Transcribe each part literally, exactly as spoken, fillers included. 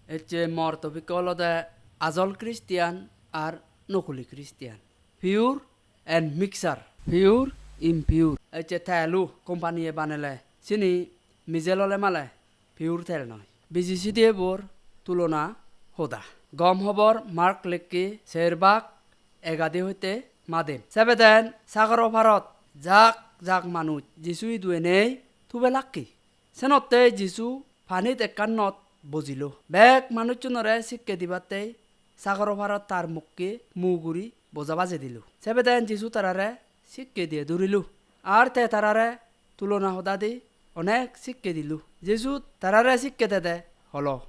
Ecche mor topic olode ajol Christian ar nokoli Christian. Pure and mixer, pure, impure. Ecche telu company-e banele, sini mijel ole male pure tel noi. Biji sidi ebor tulona hoda. Gom hobor Mark lekke ser bak egadi hoite madem. Sebeden sagoro parot jak jak manuj Jisu idu enei tube lakke. Senotte Jisu panit ekkan not bojilo. Bek manuchchunore sikke dibattei sagoro parot tar mukke mu guri boja baje dilo. Sebeden Jisu tarare sikke diye durilo. Ar te tarare tulona hodadi onek sikke dilo. Jisu tarare sikke dede holo,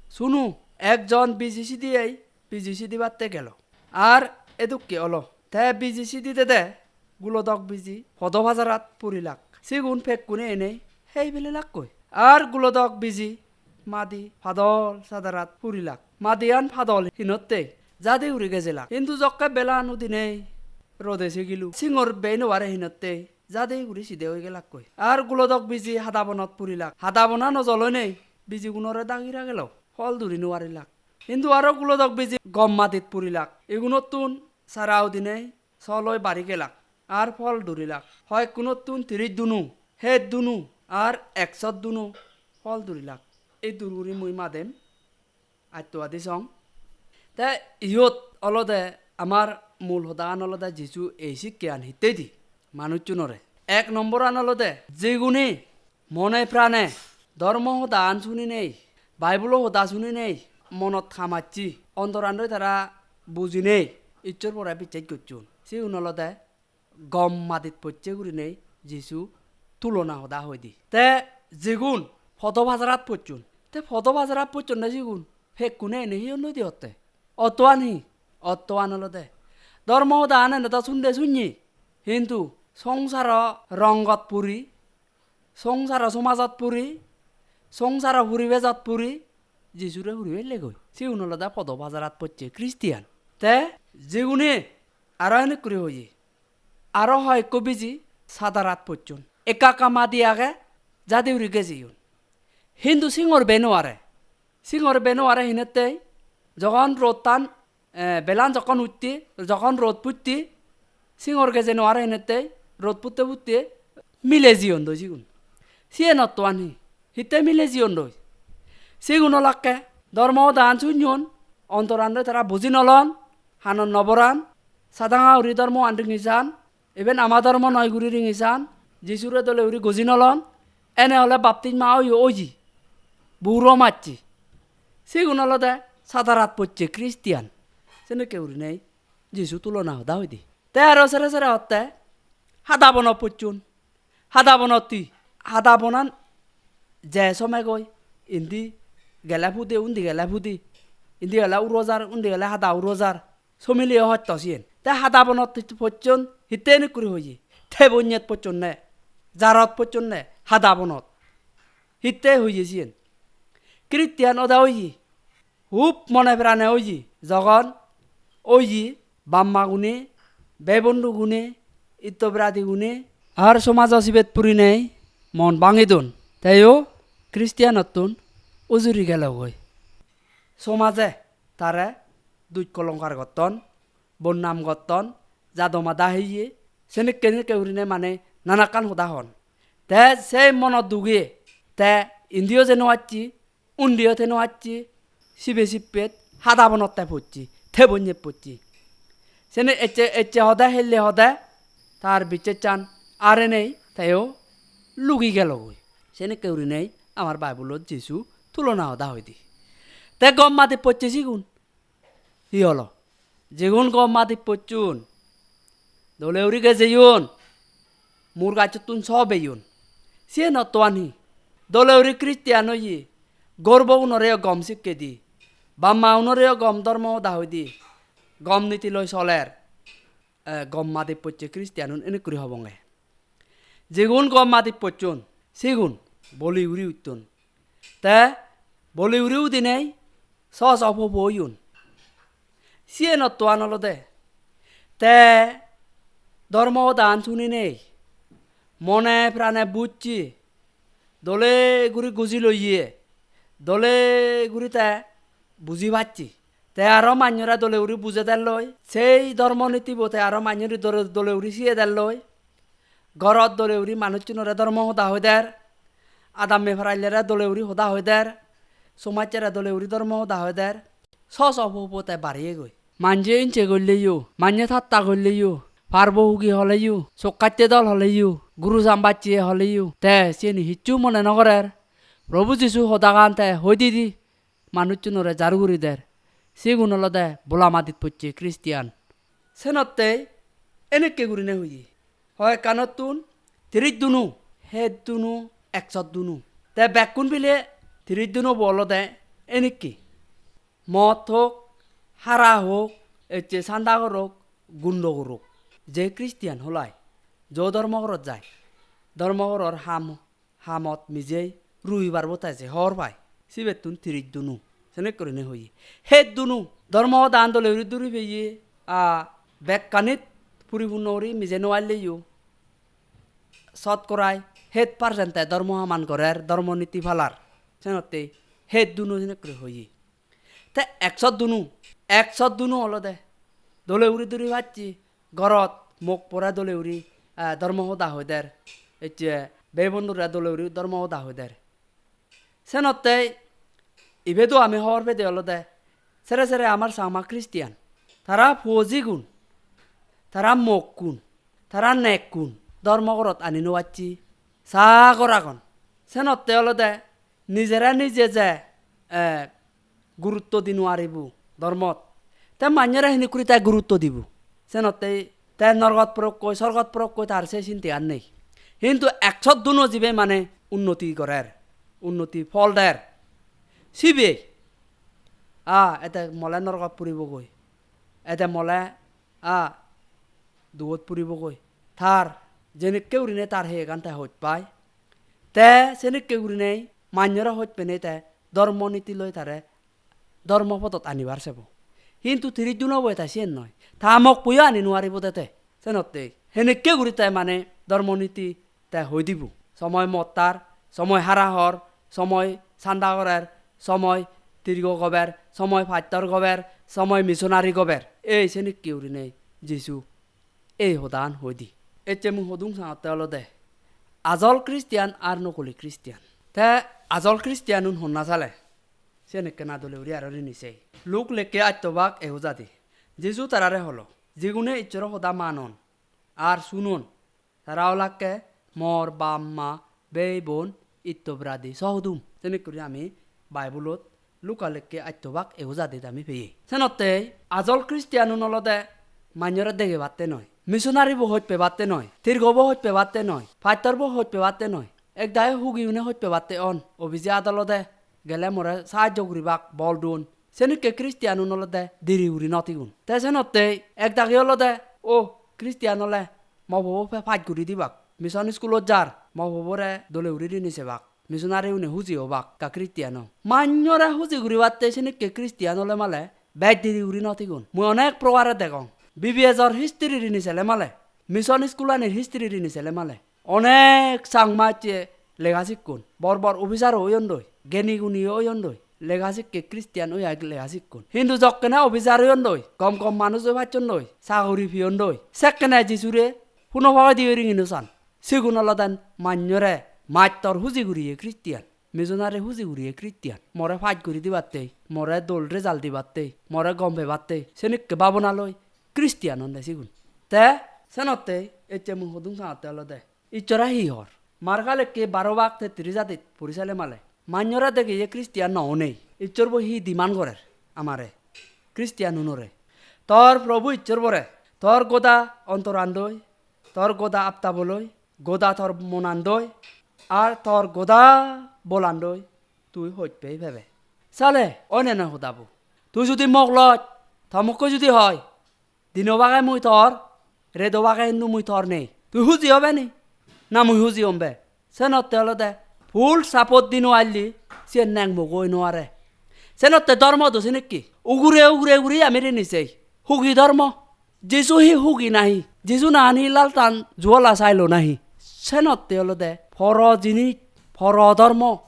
"Sunu, ekjon biji sidiyei biji sidibatte gelo. Ar edukke olo. Te biji sidi dede gulodok biji podo pajarat purilak. Sigun pekkune enei hei pelelakkoi. Ar gulodok biji madi padol sadarat purilak. Madiyan padol hinotte jadi guri gejelak. Hintu jokke belan udinei rode sigilo, singor bei no pare hinotte jadi guri side oi gelakkoi. Ar gulodok biji hadabonot purilak. Hadabona no jolonei bijigunore dagi ragelo, phol duri no parilak. Hintu aro gulodok biji gom madit purilak. Igunottun sara udinei soloi bari gelak, ar phol durilak. Hoyekkunottun tiris dunu, het dunu, ar eksot dunu phol durilak." Ei dur guri mui madem, atto adi song. Te iyot olode amar mul hodagan olode Jisu ei sikkean hittedi manuchchunore. Ek nomboran olode jigune mone prane dhormo hodaan suninei, Bible-o hoda suninei, monot hamacche, ondoran doi tara bujinei, Issor pore bichej gocchon. Sigun olode gom madit pocche gurinei Jisu tulona hoda hoide. Te jigun podo pajarat pocchon, te podo pajarat pocchonde sigun pekkune ene hi honnoi di otte? Ottoan hi? Ottoan olode dhormo hodaan ene do sunde sunye, hintu songsaro rongot puri, songsaro somajot puri, songsaro puribejot puri, Jisure puri pellegoi. Sigun olode podo pajarat pocche Christian. Te jigune aro enekkuri hoye, aro hoyekko biji sadarat pocchon. Ekka ekka madi age, jadi uri gejeyon. Hintu singor bei no pare. Singor bei no pare hinettei, jogon rodtan, eh, belan jokkon utte, jogon rod putte, singor geje no pare hinettei, rod putte putte mile jeyon doi sigun. Siyen ottoan hi? Hitte mile jeyon doi? Sigun olakke dhormo hodaan sunyon, ontoran doi tara buji no lon, hanon no boran, sadanga guri dhormoan ringi san, iben ama dhormo noi guri ringi san, Jisure dole guri goji no lon, ene ole baptisma oye oye, buro macche. Sigun olode sadarat pocche Christian. Senekke gurinei Jisu tulona hoda hoide. Te aro sere sere hotte hadabonot pocchon. Hadabonot hi? Hadabonan je somegoi, indi gele pudi, undi gele pudi, indi gele uro jar, undi gele hada uro jar, somiliyo hosto siyen. Te hadabonot pocchon hitte enekkuri hoye? Tebonyet pocchonne, jarot pocchonne, hadabonot. Hitte hoye siyen? Christian oda oye, hub mone prane oye, jogon oye, bap-ma gune, bei-bondhu gune, itto-biradi gune, ar somajo sibet purinei mon bangi don. Teyo Christianottun ujuri gelogoi. Somaje tare duj kolongkar gotton, bonnam gotton, jado mada heye, senekke senekke gurinei mane nanakkan hoda hon. Te sei mono duge te indiyo je no acche, undiyo te no acche, sibe sippet hadabonotte pocche, tebonyet pocche. Sene ecche, ecche hode, helle hode, tar bichechchan arenei teyo lugi gelogoi. Senekke gurinei amar Bible-ot Jisu tulona hoda hoide. Te gom madit pocche sigun. Hi holo? Jigun gom madit pocchon, dole guri gejeyon, mur gacchottun so beyon. Siyen ottoan hi? Dole guri Christian oye, gorbogunoreyo gom sikke di, bap-ma-unoreyo gom dhormo hoda hoi di, gom niti loi soler. Eh, gom madit pocche Christianun enekkuri hobonge. Jigun gom madit pocchon, sigun boli guri utton. Te boli guri udinei so so po po oyon. Siyen ottoan olode te dhormo hodaan suninei, mone prane bujje, dole guri guji loye, dole guri te buji pacche. Te aro manjore dole guri bujeder loi, sei dhormo nitibo te aro manjore dole, dole guri siyeder loi. Gorot dole guri manuchunore dhormo hoda hoider, adamme paraillere dole guri hoda hoider, somajjere dole guri dhormo hoda hoider. So so po po te bariyegoi. Manje inje golleyo, manje tatta golleyo, parbo hugi holeyo, sokkatte dol holeyo, guru jam bacche holeyo, te siyeni hissu mone no gorer. Probu Jisu hodagan te hoi didi manuchunore jaru guri der. Sigun olode bola madit pocche Christian. Senottei enekke gurine hoye. Hoyekkanottun tiris dunu, het dunu, ekso dunu. Te bekkun bile tiris dunubo olode enekke. Mot hok, hara hok, ecche sanda gorok, gundo gorok. Je Christian holai, jo dhormo gorot jai, dhormo goror ham, hamot mijei, ruibar bo te je hor pai. Sibettun tiris dunu, senekke gurinei hoye. Het dunu, dhormo hodan dole guri duri peye, a, bekkanit puripunno guri mije no alleyo. Sotkorai het percent te dhormo haman gorer, dhormo niti palar. Senotte het dunu senekke guri hoye. Te ekso dunu, ekso dunu olode dole guri duri pacche, gorot mok pore dole guri, eh, dhormo hoda hoider, ecche bei bondure dole guri dhormo hoda hoider. Senotte ibedo ami hobor pede olode sere sere amar Changma Christian, tara puojigun, tara mokkun, tara nekkun dhormo gorot ani no pacche, sagor agon. Senotte olode nijere nije je, eh, gurutto di nuaribo dhormot. Te manjore hinikkuri te gurutto dibo. Senotte te norgot porokkoi, sorgot porokkoi tar se sintegan nei. Hintu ekso duno jibe mane unnoti gorer, unnoti phol der. Sibe, a, ete mole norgot puribogoi. Ete mole, a, dugot puribogoi. Tar jenikke gurine tar heyegan te hoj pai. Te senikke gurinei manjore hoj penei te dhormo niti loi tare dhormo podot anibar sebo. Hintu tiris dunobo eta siyen noi. Ta mokpuyo ani nuaribo de te. Senotte henikke guri te mane dhormo niti te hoi dibo. Somoi mottar, somoi hara hor, somoi sanda gorer, somoi tirgo gober, somoi pastor gober, somoi missionary gober. Ei senikke gurinei Jisu ei hodan hoi di. Ecche mui hodung sangotte olode ajol Christian ar nokoli Christian. Te ajol Christianun honna sale? Siyen ekkena dole guri aro rini sei. Luk lekke atto bak ego jadi. Jisu tarare holo, "Jigune Issoro hoda manon ar sunon, tara olakke mor bap ma, bei bon, itto bradi sohudum." Senik guri ami Bible-ot Luka lekke atto bak ego jadit ami peye. Senotte ajol Christianun olode manjore degebatte noi, missionary bo hoj pebatte noi, tirgo bo hoj pebatte noi, pastor bo hoj pebatte noi. Ek dagi hugiune hoj pebatte on, obije adolode gele more sahajjo guribak bol duon. Senikke Christianun olode diri guri no tigon. Te senotte ek dagi olode, o, Christian ole mo pobo pe-, paj guri dibak, mission schoolot jar, mo pobore dole guri rini sebak, missionary une huji obak, ekka Christian o. Manjore huji guribatte senikke Christian ole male bej diri guri no tigon. Mui onek prokare degong. B B S or history rini sele male, mission school anir history rini sele male, onek Changma ecche lega sikkon, bor bor officer o oyondoi, geni guni o oyondoi, lega sikke Christian oye lega sikkon. Hintu jokkene officer oyondoi, gom gom manuj oi pacchondoi, saguri peyondoi, sekkene Jisure huno pogedi oringi no san. Sigun olode manjore mastor huji guriye Christian, missionary huji guriye Christian. More paj guri dibatte, more dol result dibatte, more gom pebatte, senikke babona loi Christian onde sigun. Te senotte ecche mui hodung sangotte olode Issore hi hor? Marka lekke baro bak tettiris adit puri sele male, manjore degeye Christian no onei. Issor bo hi demand gorer amare, Christian unore? Tor Probu Issor bore tor goda ontorandoi, tor goda aptaboloi, goda tor monandoi, ar tor goda bolandoi tui hoj pei pebe. Sale, oine no hodabo? Tui judi mok loj, ta mokke judi hoi, dino bage mui tor, redo bage hintu mui tor nei. Tui huji obe ni? Na mui huji ombe? Senotte olode full support dino alli, siyen neng mogo oi no are. Senotte dhormo do sinikke. Ugure ugure guri ami rini sei. Hugi dhormo. Jisu hi hugi nahi? Jisu nahan hi laltan juola sailo nahi? Senotte olode poro jinis, poro dhormo,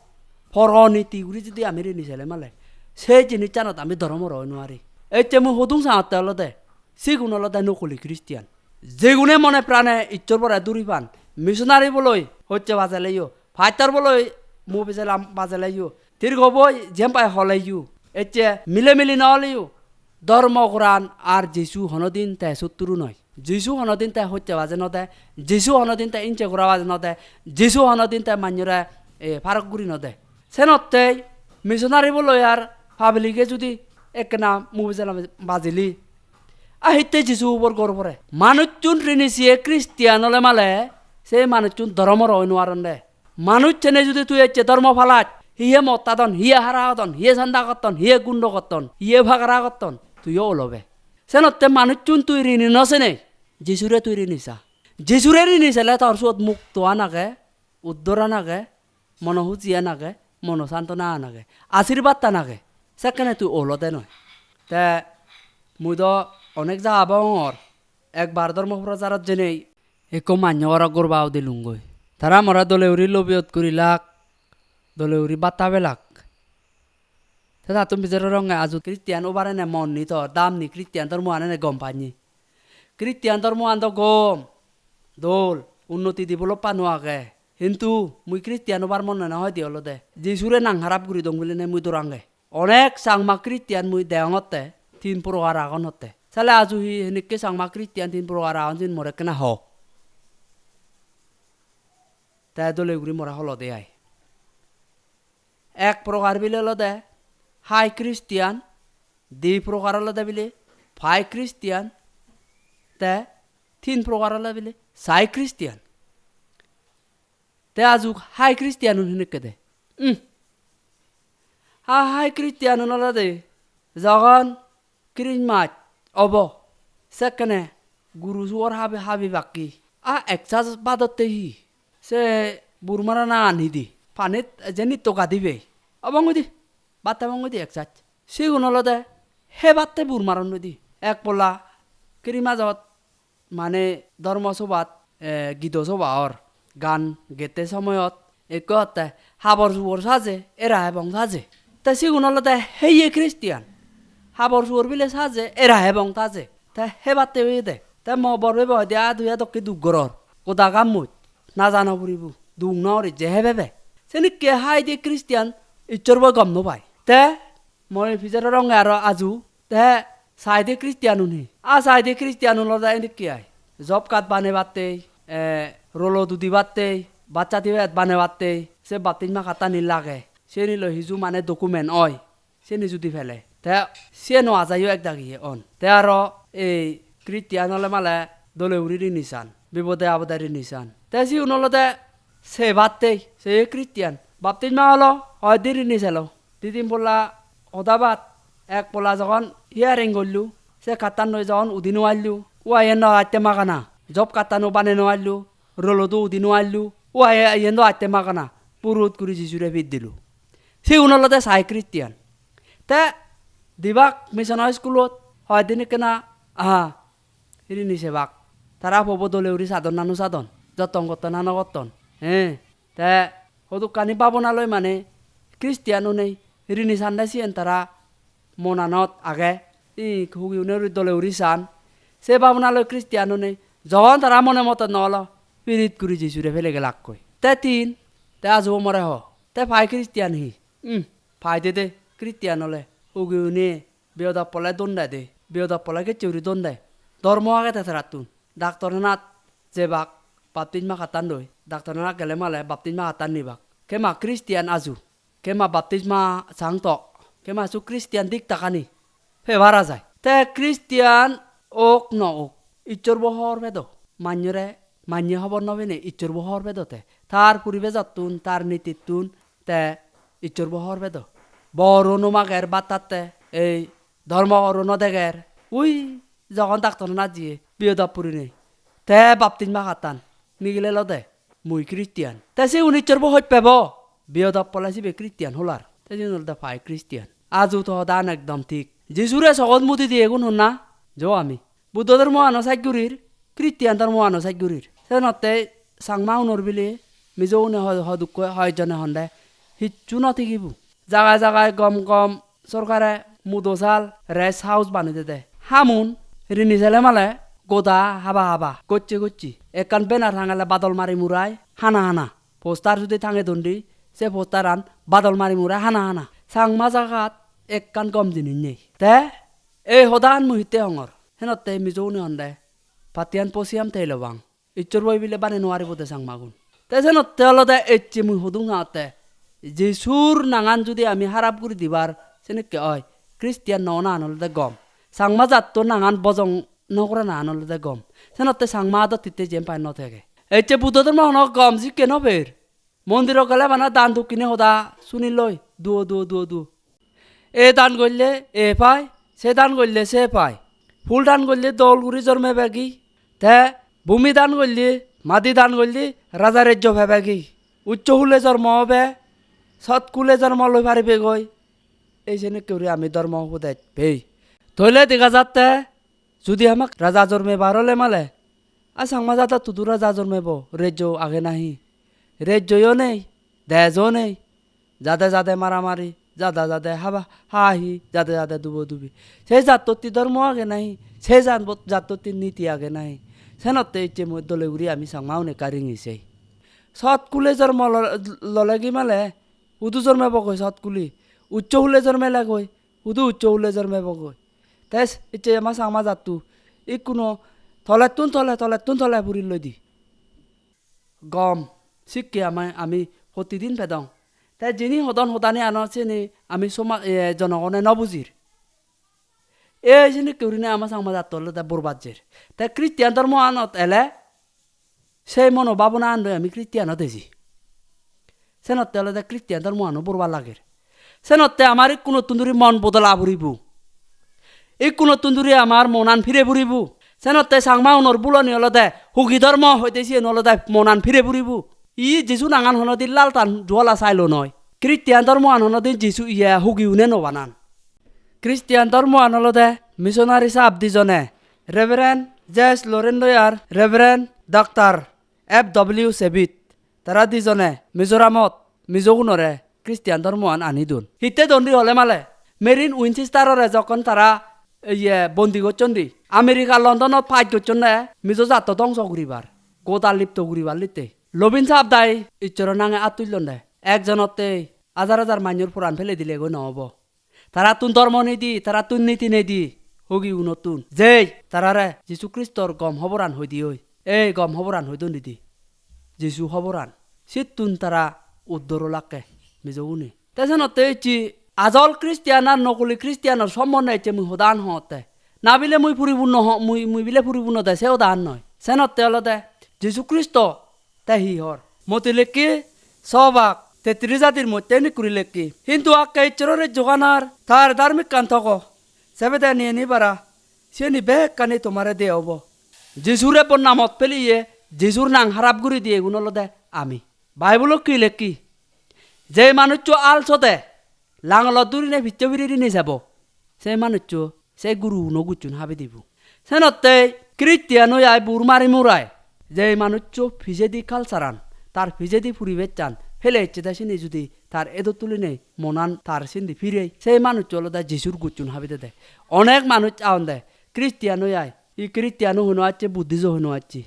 poro niti guri judi ami rini sele male, Se jinissanot ami dhorom oro oi nuari. Ecche mui hodung sangotte olode, sigun olode nokoli Christian. Jegune mone prane Issor bore duri pan, missionary boloi hocche bajeleyo, pastor boloi mu bijelam bajeleyo, tirgo boi jempai holeyo, ecche milemili no oleyo, dhormo goran ar Jisu honodin te sotturu noi. Jisu honodin te hocche baje no de, Jisu honodin te inche gora baje no de, Jisu honodin te manjore, e, parok guri no de. Senottei missionary boloi ar public-e judi ekkena mu bijelam bajili, a hitte Jisu ubor gor pore. Manuchun rini siye Christian ole male, se manuchun dhorom oro oi nuaron de. Manuj hene judi tui ecche dhormo palat, hiye mot hadon, hiye hara hodon, hiye sanda gotton, hiye gundo gotton, hiye pagara gotton, tuiyo olobe. Senotte manuchun tui rini no sene, Jisure tui rini sa. Jisure rini sele tor suot muktoan age, uddoran age, mono hujian age, mono santonan age, asirbattan age. Sekkene tui olode noi. Te mui do onek jaga bongor, ekbar dhormo procharot jenei ekko manjo ghorot gorba udilunggoi. Tara more dole guri lobiyot gurilak, dole guri batta belak. Te tattun bijer goronge aju Christian obar ene mon ni tor, dam ni Christian dhormoan ene gom panye. Christian dhormoan do gom, dol, unnoti develop-ano age. Hintu mui Christian obar mon nene hoide olode Jisure nang harap guri dong biline mui dorange. Onek Changma Christian mui degongotte tin prokar agon hotte. Sale aju hi henikke Changma Christian tin prokar agon siyen more ekkena ho. Te dole guri more holode ai. Ek prokar bile olode High Christian, di prokar olode bile Pie Christian, te tin prokar olode bile Sai Christian. Te ajuk High Christian-un hinikke de. Hmm. Ha High Christian-un olode jogon Christmas obo, sekkene guru sugor habi, habi bakki. A ek saj badotte hi? Se bur marana an hidi? Panit je nitto gadibe. Obong hidi? Batte obong hidi ek saj? Sigun olode hebatte bur maron hidi. Ek polla Christmas-ot mane dhormo sobat, eh, gido soba or, gan gette somoyot ekko hotte habor subor saje, era ebong saje. Te sigun olode heye Christian. Habor subor bile saje, era ebong saje. Te hebatte oyede. Te mo bor bebe hoide, "A, tui edokke duk goror. Goda gammot naja no puribo, duk no gori je hebebe." Senikke haide Christian Issor boi gom no pai. Te mui pijer goronge aro aju, te saide Christian-un hi? A saide Christian-un olode endikke ai. Job card banebattei, eh, rolo dudi battei, bachchati bed banebattei, se baptisma card-tani lage. Seni loi hiju mane document oi. Seni judi pele. Te siyeno ajayo ek dagiye on. Te aro ei Christian ole male dole guri rini san, bibode abode rini san. Te sigun olode sebattei, se Christian. Baptisma olo, hoide rini selo. Di tin polla hoda bat, ek polla jogon hearing gollu, se card-tan loi jogon udi no allu, uaye no atte magana. Job card-tano bane no allu, rolodo udi no allu, uaye iyen do atte magana. Purut guri Jisure pit dilu. Sigun olode sai Christian. Te dibak mission school-ot hoyedin ekkena, aha, rini sebak. Tara pobo dole guri sadon na no sadon, jotton gotton na no gotton. He, te hodokkani babona loi mane Christian onei rini sande siyen tara monanot age. I hugi une guri dole guri san. Se babona loi Christian onei jogon tara mone moton no olo, pirit guri Jisure pele gelakkoi. Te tin, te ajubo more ho. Te pai Christian hi? Hmm, pai dede Christian ole. Hugi une Biyodap pole don de de, biyodap pole gecche guri don de. Dhormo agede tarattun. Daktoranat jebak baptisma kattan doi. Daktoranat gele male baptisma kattan nibak. Kema Christian aju. Kema baptisma sang tok. Kema su Christian dik takani. Pebara jai. Te Christian ok no ok. Issor bo hor pedo. Manyore, manye hobor no pene Issor bo hor pedo te. Tar puribejottun, tar nitittun, te Issor bo hor pedo. Bor onumager battatte, ei dhormo goru no deger. Ui, jogon daktoranat jiye, biyodap purinei. Te baptisma kattan, nigilelode, mui Christian. Te sigun Issor bo hoi pebo? Biyodap pole sibe Christian holar. Te sigun olode pai Christian. Aju to hodan ekdom thik. Jisure sogot mudi diyegun honna? Jo ami. Buddho dhormoano saj gurir, Christian dhormoano saj gurir. Senotte Changma unor bile, Mizo une ho-, hodukko hoi jone honde, hissu no tigibo. Jagai jagai gom gom sorkare mudosal rest house banei dede. Hamun rini sele male goda haba haba gocche gocche. Ekkan banner tangele badol mari murai hana hana. Poster judi tange dondi, se posteran badol mari murai hana hana. Changma jagat ekkan gom jinis nei. Te ei hodan mui hitte hongor? Henotte Mijogune honde, "Patian posiam te lobang." Issor boi bile bane no paribo de Changmagun. Te senotte olode ecche mui hodung atte. Jisur nangan judi ami harap guri dibar senekke oi, Christian no onan olode gom. Changma jatto nangan bojong no gorana an olode gom. Senotte Changma adot hitte jem pai no thege. Ecche Buddho dhormo hono gom sikke no per. Mondiro gele bana dan dokkine hoda suniloi, duo, duo, duo, duo. E dan golle e pai, se dan golle se pai. Phul dan golle dol guri jormebegi. Te bhumi dan golle, madi dan golle raja rejjo pebegi. Uccho hule jormo obe, sot kule jormo loi paribegoi. Ei senekke guri ami dhormo upodes pei. Toile dega jatte, judi hamak raja jormebar ole male, a Changma jadot hudu raja jormebo, rejjo age nahi? Rejjoyo nei, dejo nei, jade jade maramari, jade jade haba hahi, jade jade dubo dubi. Se jattotti dhormo age nahi? Se jat-, jattotti niti age nahi? Senotte icche mui dole guri ami Changmaune ekka ringi sei. Sot kule jormo lo-, lolegi male, hudu jormebogoi sot kuli? Uccho hule jormelegoi, hudu uccho hule jormebogoi? Te s-, icche ama Changma jatto ikkuno tolettun tole, tolettun tole puri loi di. Gom sikke ama, ami prottidin pedong. Te jini hodon hodani ano sini ami soma-, e, jonogone no bujir. Ei sinikke gurinei ama Changma jatto olode borbad jer. Te Christian dhormo anot ele sei mono bhabona an loi ami Christian ot eji. Senotte olode Christian dhormo ano borbad lager. Senotte amar ikkunottun duri mon bodola puribo. Ikkunottun duri amar monan pire puribo. Senotte Changma unor buloni olode hugi dhormo hoide siyen olode monan pire puribo. I Jisu nangan honodin laltan juola sailo noi. Christian dhormoan honodin Jisu iye hugi une no banan. Christian dhormoan olode missionary sap dijone, Reverend J S Lorendoi ar Reverend Doctor F W Sebit. Tara dijone Mizoramot Mizogunore Christian dhormoan ani don. Hitte don di hole male? Marine Winchester-ore jokkon tara, iye, bondi gocchon di, America London-ot pach gocchonde Mizo jatto dongso guribar, goda lipto guribar litte. Lobin sap dai Issoro nange at tullonde. Ekjonotte hajar hajar manjor poran pele dilegoi no obo. Tarattun dhormo nei di, tarattun niti nei di, hugi unottun. Jei tarare Jisu Kristor gom hoboran hoi diyoi. Ei gom hoboran hoi don di di. Jisu hoboran. Sittun tara uddor olakke Mizogune. Te senotte icche ajol Christian ar nokoli Christianor sombonde icche mui hodan hongotte. Na bile mui puripunno ho-, mui, mui bile puripunno de se hodan noi. Senotte olode Jisu Kristo te hi hor? Moti lekki sobak tetris adir motte enik guri lekki. Hintu akke Issoro rejjogan ar tar dharmikkan togo. Sebede niyeni bara, siyeni bekkani tomare deya obo. Jisure bodnamot peliye, Jisur nang harap guri diyegun olode ami. Bible-ot hi lekki? Je manuccho al sode, langolot durine picche piri rini sebo, se manuccho se guruuno gucchun habi dibo. Senotte Christian oi ai bur mari murai, je manuccho pijedi culture-an, tar pijedi puribessan pele ecche de sini judi tar edot tulinei monan tar sindi pirei, se manuccho olode Jisur gucchun habi dede. Onek manuj agonde Christian oi ai, i Christian-o hono acche, Buddhist-o hono acche.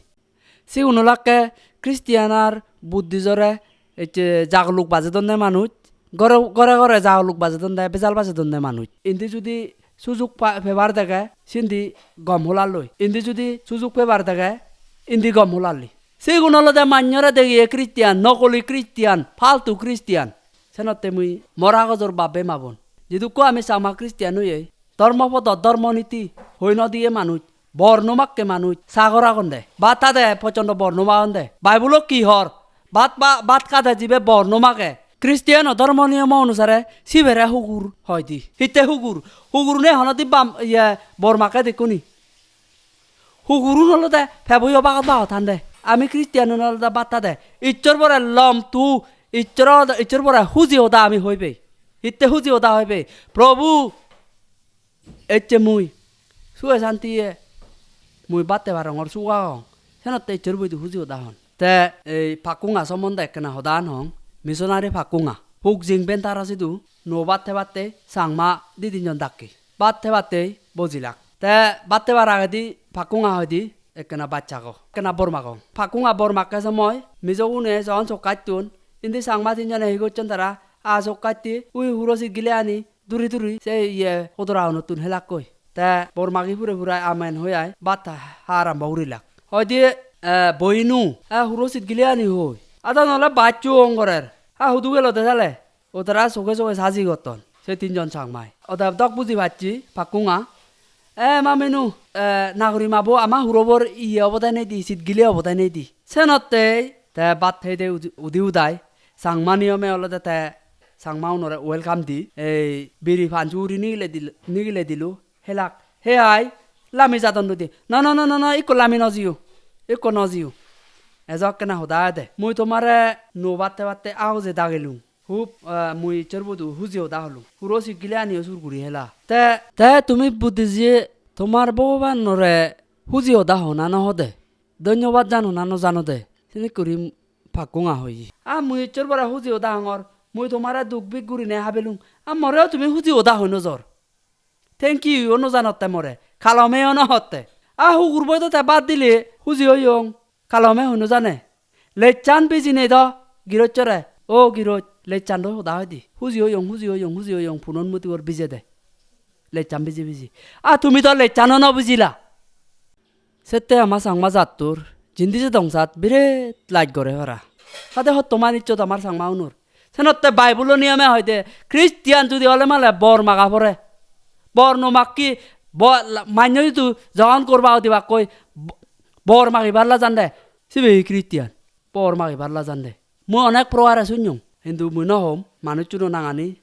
Sigun olakke Christian ar Buddhist-ore ecche jaguluk bajedonde manuj, gore, gore gore jaguluk bajedonde, bejal bajedonde manuj. Indi judi sujug pa-, pebar dege, sindi gom holalloi. Indi judi sujug pebar dege, indi gom holalloi. Sigun olode manjore degiye Christian, nokoli Christian, faltu Christian. Senotte mui mor agojor bap-bei ma-bon, jidukko ami Changma Christian oyei, dhormo podot, dhormo niti hoi no diye manuj, bor no makke manuj, sagor agonde. Bhat hade pochondo bor no magonde. Bible-ot hi hor? Bhat ba-, bhat hade jibe bor no mage, Christian-o dhormo niyomo onusare sibere hugur hoi di. Hitte hugur? Hugurune honodin bam, iye, bor makke dekkuni? Hugurun olode pebo yo bagot bagot hande. Ami Christian-un olode bhat hade. Issor bore lom tu, Issor, Issor bore huji hoda ami hoibe. Hitte huji hoda hoibe? Probhu, ecche mui sue santiye mui bhat hebar rongor suk agong. Senotte Issor boidu huji hoda hon. Te ei Pakkunga sombonde ekkena hodan hong, missionary Pakkunga. Buk jing ben tara sidu nuo bhat hebatte Changma di tinjon dakke. Bhat hebatte bojilak. Te bhat hebar agedi Pakkunga hoide ekkena bachchago, ekkena bor magong. Pakkunga bor makke somoi Mizogune jogon sokkattun, indi Changma tinjone hi gocchon tara, a sokkatte ui huro sit gile ani duri duri se iye hodora unottun helakkoi. Te bor magi pure pure amen hoi ai bhat ha arambo gurilak. Hoide, eh, "Boinu, eh, huro sit gile ani hoi? Adon ole bacchu ong gorer. Ha hudu gelode sale?" O tara soge soge saji gotton se tinjon Changmai. Ode dok buji pacchi Pakkunga. "Eh, maminu, eh, nagori mabo ama hurobor iye obode nei di, sit gile obode nei di." Senottei te bhat heide udi, udi udai Changma niyome olode te Changma unore welcome di. Ei biri pan suguri nigile dil-, nigile dilu. Helak. "He ai, lami jadon nudi?" "No, no, no, no, no, ikko lami no jiyo. Ikko no jiyo." Ejo ekkena hoda ede. "Mui tomare nuo batte batte agoje dagilung. Hub, eh, mui Issor bodu huji hoda holung. Huro sit gile aniyo sur guri hela. Te, te tumi buddhi je tomar Bhogobanore huji hoda hona no hode? Dhonnobad jano na no jano de?" Senik guri Pakkunga hoye. "A mui Issor bore huji hoda hongor. Mui tomare duk bik gurine habelung. A moreo tumi huji hoda hoi no jor. Thank you o no janotte more. Kalome o no hotte. A hugur boi do te bad dile huji oyong. Kalome hoi no jane. Lechan bijine do girossore. O giroch, lechan do hoda hoide. Huji oyong, huji oyong, huji oyong, punon mutibor bijede. Lechan biji biji. A tumi do lechan o no bijila." Sette ama Changma jattur jindi je dongsat biret laj gore para. Sade hotto manijjot amar Changma unor. Senotte Bible-o niyome hoide, Christian judi ole male bor maga pore. Bor no makki, bo-, la-, mannyo idu jogon gorba udibakkoi bo-, bor magibar lajande. Sibe hi Christian? Bor magibar lajande. Mui onek prokare sunyong, hintu mui no hom, manucchuno nangani,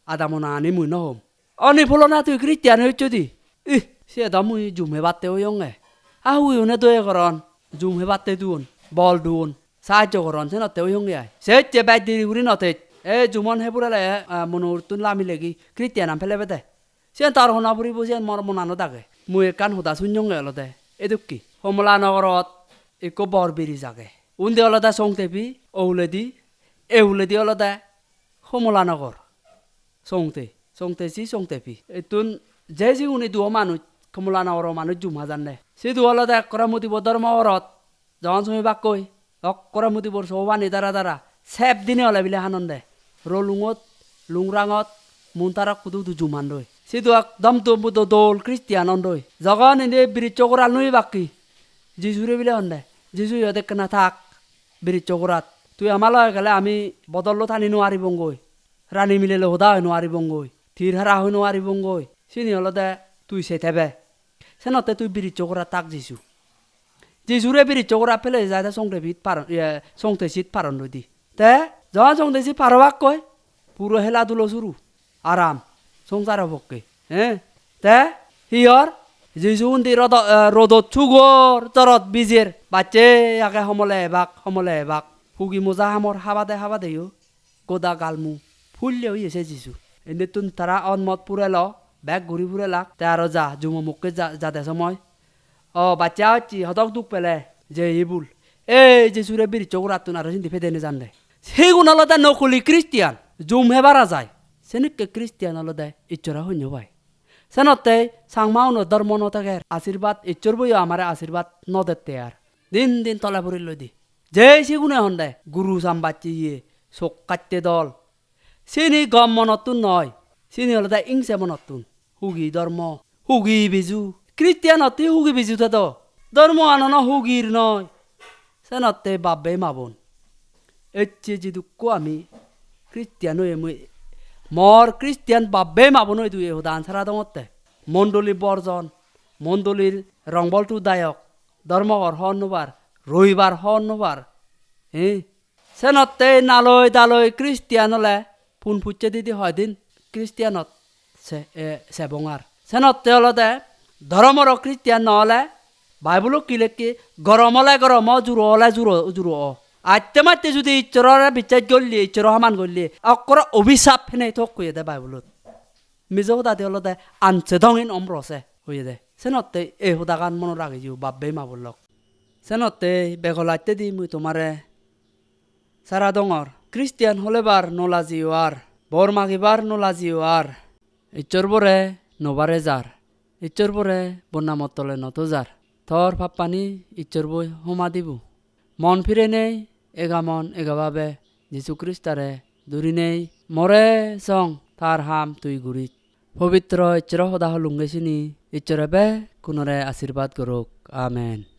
adamo nangani mui no hom. "Oni pholona tui Christian oichchodi?" Ih, siye do mui jum hebatte oyonge. A hugi une doye goron, jum hebatte duon, bol duon, sahajjo goron, senotte oyonge ai. Sette bej deri guri no tej. E jumon he purele, eh, mono uttun lami legi Christian an pelebede. Siyen tar hona puribo, siyen mor monanot age. Mui ekkan hoda sunyonge olode edokke. Homola Nogorot ekko bor bridge age. Undi olode Songtepi, o huledi, e huledi olode Homola Nogor. Songte, Songte si, Songtepi. Ittun je sigune duo manuj, Homola Nogoro manuj jum hajanne. Sidu olode ekkore Mudibor dhormo gorot. Jogon sumi bakkoi, okkore Mudibor so pani dara dara, sep dine ole bile hanonde. Rolungot, Lungrangot, Muntarok hudu hudu jum handoi. Sidu ekdom do-, do-, dol Christian ondoi. Jogon indi bridge-o goral nui bakki, Jisure bile honde, "Jisu iyot ekkena thak, bridge-o gorat. Tui ama loge gele ami bodollo tani no aribongoi, rani milelo hoda hoi no aribongoi, tir hara hoi no aribongoi. Sini olode tui se tebe." Senotte tui bridge-o gorat thak Jisu. Jisure bridge-o gorat pele jade Songte pit paron, iye, Songte sit paron doi di. Te, jogon Songte sit parobakkoi, puro hela dulo suru. Aram, songsaro pokke. Eh? Te, hi or? Jisu undi rodo-, eh, rodot sugor, jorot bijer. Bacche age homole ebak, homole ebak. Hugi moja hamor habade habadeyo goda galmu pulle oye se Jisu. Indittun tara onmot purelo, bek guri purelak, te aro ja, jumo mukke ja-, jade somoi. "O baccha hocchi, hodok duk pele?" "Je ibul." Ei Jisure bridge-o gorattun aro sindi pede nejande. Sigun olode nokoli Christian, jum hebara jai. Senikke Christian olode Issore honyo pai. Senotte Changma uno dhormo no teger, ashirbad, Issor boyo amare ashirbad no dette ar. Din din tole puri loi di. Je sigune honde, guru sambacche iye, sok katte dol. Sini gom monottun noi, sini olode ingse monottun. Hugi dhormo, hugi biju. Christian otte hugi biju tedo. Dhormo anono hugir noi. Senotte babbe mabon. Ecche jidukko ami Christian oye mui, mor Christian babbe mabon oye dui hodan sara dongotte. Mondoli borjon, mondolir rongbol tu dayok, dhormogor hon nobar, roibar hon nobar. He? Senotte naloi daloi Christian ole pun pucche didi hoidin Christianot se, e, sebong ar. Senotte olode dhoromoro Christian no ole Bible-ot hi lekke, "Gorom ole goromo, juro ole juro, juro o." Atte matte judi Issorore bichas golle, Issoro haman golle, okkore obisap hene tok hoyede Bible-ot. Mijo hodadi olode "Anche dongin omrose" hoyede. Senotte ei hodagan monot ragiyo, babbe ma bolok. Senotte begolattedi mui tomare sara dongor. Christian holebar no lajiyo ar, bor magibar no lajiyo ar. Issor bore no bare jar. Issor bore bonnamot tole no to jar. Tor pappani Issor boi homa dibo. Mon pirenei ega mon ega babe Jisu Kristare durinei more song tar ham tui gurit. Pobitro Issoro hoda holunge sini Issore bekkunore ashirbad gorok. Amen.